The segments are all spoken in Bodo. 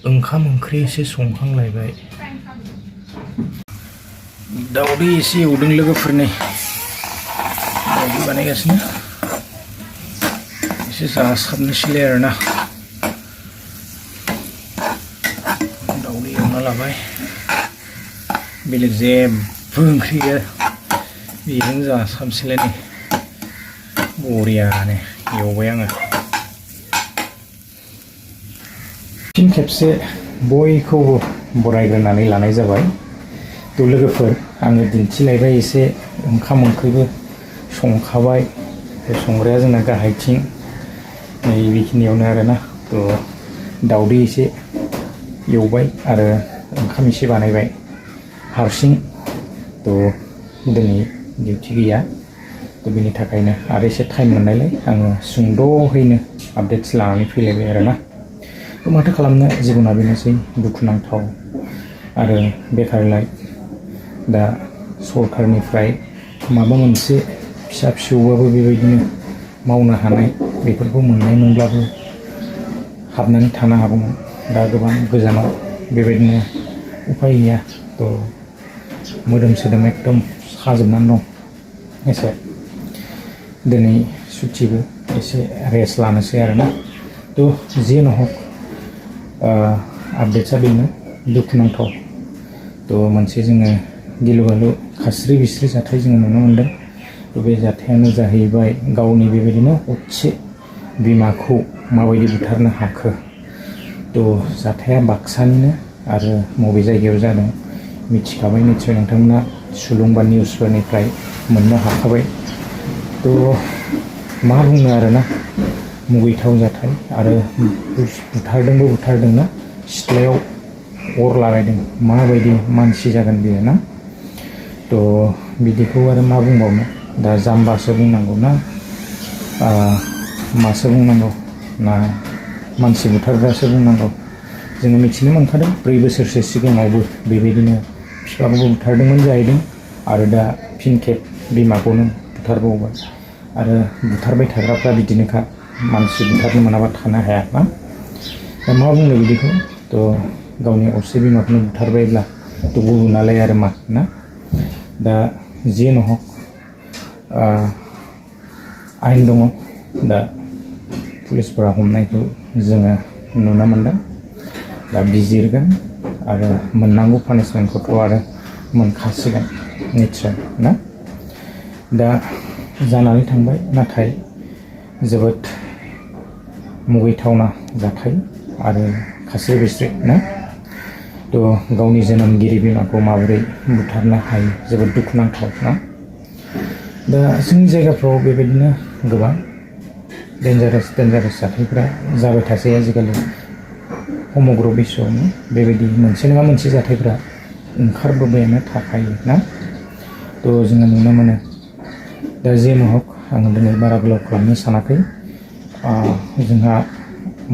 ओंखाम ओंख्रि एसे संखांलायबाय दावदै एसे एवदों लोगोफोरनि दावदै बानायगासिनो एसे जासाबनोसैलाय आरोना दावदै एवना लाबाय बेलेग जेबो ओंख्रि गैया बेजों जासाबनोसैलाय नै बरियानो एवबाय आङो फिन खेबसे बयखौबो बरायग्रोनानै लानाय जाबाय थ' लोगोफोर आङो दिन्थिलायबाय एसे ओंखाम ओंख्रिबो संखाबाय संग्राया जोंना गाहायथिं नै बेखिनियावनो आरोना थ' दावदै एसे एवबाय आरो ओंखाम एसे बानायबाय हारसिं थ' दिनै डिउटि गैया थ' बेनि थाखायनो आरो एसे टाइम मोननायलाय आङो सुंद'हैनो आपडेट्स लानानै फैलायबाय आरोना थ' माथो खालामनो जिबना बेनोसै दुखुनांथाव आरो बेकारलाय दा सरकारनिफ्राय माबा मोनसे फिसा फिसौबाबो बेबायदिनो मावनो हानाय बेफोरखौ मोननाय मोनब्लाबो हाबनानै थानो हागौमोन दा गोबां गोजानाव बेबायदिनो उफाय गैया थ' मोदोम सोदोम एकदम साजोबनानै दं एसे दिनै सुटिबो एसे रेस्ट लानोसै आरोना थ' जियानो हक आपडेट्सआ बेनो दुखुनांथाव थ' मोनसे जोङो गिलु बालु खास्रि बिस्रि जाथाय जोङो नुनो मोन्दों थ' बे जाथायानो जाहैबाय गावनि बेबायदिनो असे बिमाखौ माबायदि बुथारनो हाखो थ' जाथाया बाक्सानिनो आरो बबे जायगायाव जादों मिथिखाबाय निस्सय नोंथांमोना सुलुं बा निउसफोरनिफ्राय मोननो हाखाबाय थ' मा बुंनो आरोना मुगैथाव जाथाय आरो बुथारदोंना सिथ्लायाव अर लागायदों माबायदि मानसि जागोन बेयो ना थ' बिदिखौ आरो मा बुंबावनो दा जाम्बासो बुंनांगौ ना मासो बुंनांगौ ना मानसि बुथारग्रासो बुंनांगौ जोङो मिथिनो मोनखादों 4 बोसोरसो सिगाङावबो बेबायदिनो बिफाखौबो बुथारदोंमोन जाहैदों आरो दा फिन खेब बिमाखौनो बुथारबावबाय आरो बुथारबाय थाग्राफ्रा बिदिनोखा मानसि बुथारनो मोनाबा थानो हाया ना दा मा बुंनो बिदिखौ थ' गावनि असे बिमाखौनो बुथारबायब्ला थ' गुबुनालाय आरो मा ना दा जियानो हक आयेन दङ दा पुलिसफोरा हमनायखौ जोङो नुनो मोनदों दा बिजिरगोन आरो मोननांगौ पानिशमेन्टखौथ' आरो मोनखासिगोन निस्सय ना दा जानानै थांबाय नाथाय जोबोद मुगैथावना जाथाय आरो खास्रि बिस्रि ना थ' गावनि जोनोमगिरि बिमाखौ माबोरै बुथारनो हायो जोबोद दुखुनांथाव ना दा जोंनि जायगाफ्राव बेबायदिनो गोबां डेन्जारास जाथायफ्रा जाबाय थासै आजिखालि समग्र बिश्वआवनो बेबायदि मोनसे नङा मोनसे जाथायफ्रा ओंखारबोबायानो थाखायो ना थ' जोङो नुनो मोनो दा जियानो हक आङो दिनै बारा गोलाव खालामनो सानाखै जोंहा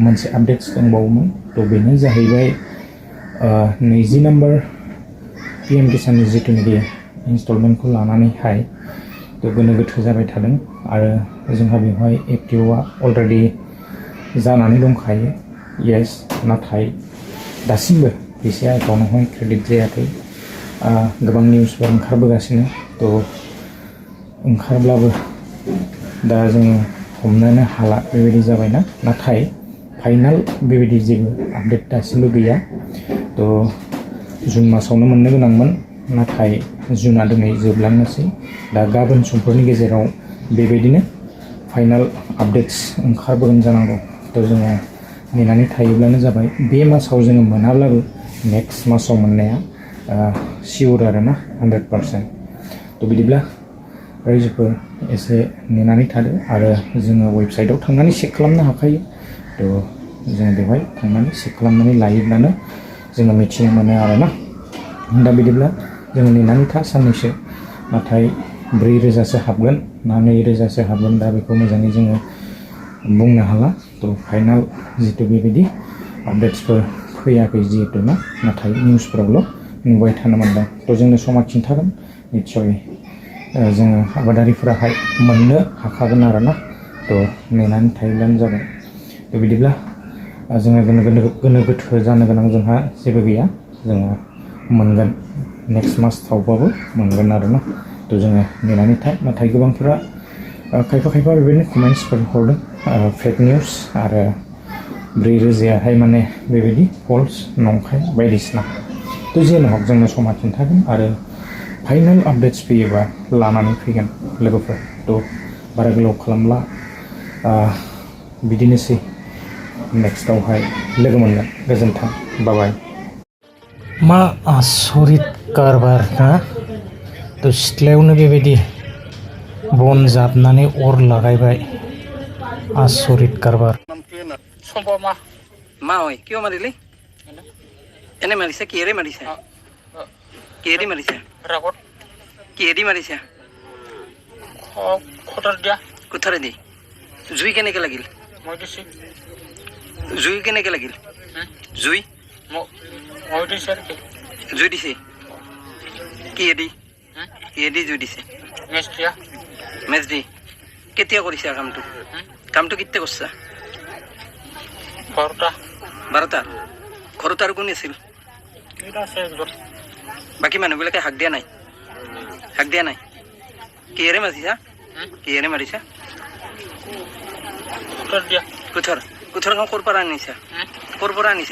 मोनसे आपडेट्स दंबावोमोन थ' बेनो जाहैबाय 20 नम्बर PM किसाननि जिथुनाखि इनस्टलमेन्टखौ लानानैहाय थ' गोनो गोथो जाबाय थादों आरो जोंहा बेवहाय FTOआ अलरेडि जानानै दंखायो येस नाथाय दासिमबो फैसाया एकाउन्टआवहाय क्रेडिट जायाखै गोबां निउसफोर ओंखारबोगासिनो थ' ओंखारब्लाबो दा जोङो हमनोनो हाला बेबायदि जाबायना नाथाय फाइनाल बेबायदि जेबो आपडेट दासिमबो गैया थ' जुन मासावनो मोननो गोनांमोन नाथाय जुनआ दिनै जोबलांनोसै दा गाबोन समफोरनि गेजेराव बेबायदिनो फाइनाल आपडेट्स ओंखारबोगोन जानांगौ थ' जोङो नेनानै थायोब्लानो जाबाय बे मासाव जोङो मोनाब्लाबो नेक्स्ट मासाव मोननाया सियर आरोना 100% थ' बिदिब्ला रायजोफोर एसे नेनानै थादो आरो जोङो वेबसाइटआव थांनानै चेक खालामनो हाखायो थ' जोङो बेवहाय थांनानै चेक खालामनानै लायोब्लानो जोङो मिथिनो मोनो आरोना दा बिदिब्ला जोङो नेनानै था साननैसो नाथाय 4,000सो हाबगोन ना 2,000सो हाबगोन दा बेखौ मोजाङै जोङो बुंनो हाला थ' फाइनाल जितु बेबायदि आपडेट्सफोर फैयाखै जिहेतु ना नाथाय निउसफोरावल' नुबाय थानो मोनदों थ' जोंनो समा खिन्थागोन निस्सय जोङो आबादारिफोराहाय मोननो हाखागोन आरोना थ' नेनानै थायोब्लानो जाबाय थ' बिदिब्ला जोङो गोनो गोथो जानो गोनां जोंहा जेबो गैया जोङो मोनगोन नेक्स्ट मासआवबाबो मोनगोन आरोना थ' जोङो नेनानै नाथाय गोबांफोरा खायफा बेबायदिनो कमेन्ट्सफोर हरदों फेक निउस आरो 4,000 माने बेबायदि फल्स नंखाय बायदिसिना थ' जेनो हक जोंनो समा खिन्थागोन आरो फाइनाल आपडेट्स फैयोबा लानानै फैगोन लोगोफोर थ' बारा गोलाव खालामला बिदिनोसै नेक्स्टआवहाय लोगो मोनगोन गोजोन्थों बाय मा आसरित कारबार ना थ' सिथ्लायावनो बेबायदि बन जाबनानै अर लागायबाय आसरित कारबार সম্ভৱ মা হয় কিয় মাৰিলি এনে মাৰিছে কিহেৰে মাৰিছে কিহেদি মাৰিছে ৰাগত কিহেদি মাৰিছে কোঠাৰে দি জুই কেনেকে লাগিল জুই কেনেকে লাগিল জুই জুই দিছে কিহেদি জুই দিছে মেচ দি কেতিয়া কৰিছা কামটো কেতিয়া কৰিছা 12টা ঘৰত আৰু কোন আছিল বাকী মানুহবিলাকে হাক দিয়া নাই কিহেৰে মাৰিছা কুঠাৰ কাম ক'ৰ পৰা আনিছা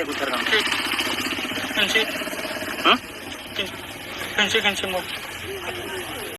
কুঠাৰ কাম